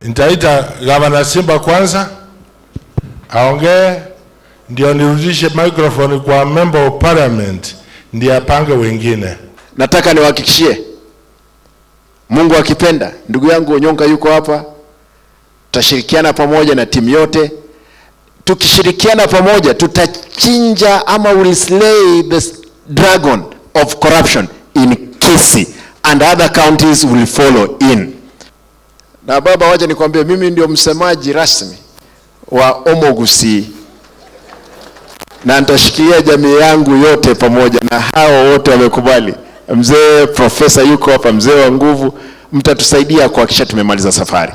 Nitaita Gavana Simba kwanza aongee, ndio nirudishe microphone kwa Member of Parliament ndiye apange wengine. Nataka niwahakikishie, Mungu akipenda, ndugu yangu Onyonka yuko hapa, tutashirikiana pamoja na timu yote. Tukishirikiana pamoja, tutachinja ama will slay the dragon of corruption in Kisii and other counties will follow in. Na baba, wacha nikwambie, mimi ndio msemaji rasmi wa Omogusii na nitashikilia jamii yangu yote pamoja na hao wote wamekubali. Mzee profesa yuko hapa, mzee wa nguvu, mtatusaidia kuhakikisha tumemaliza safari.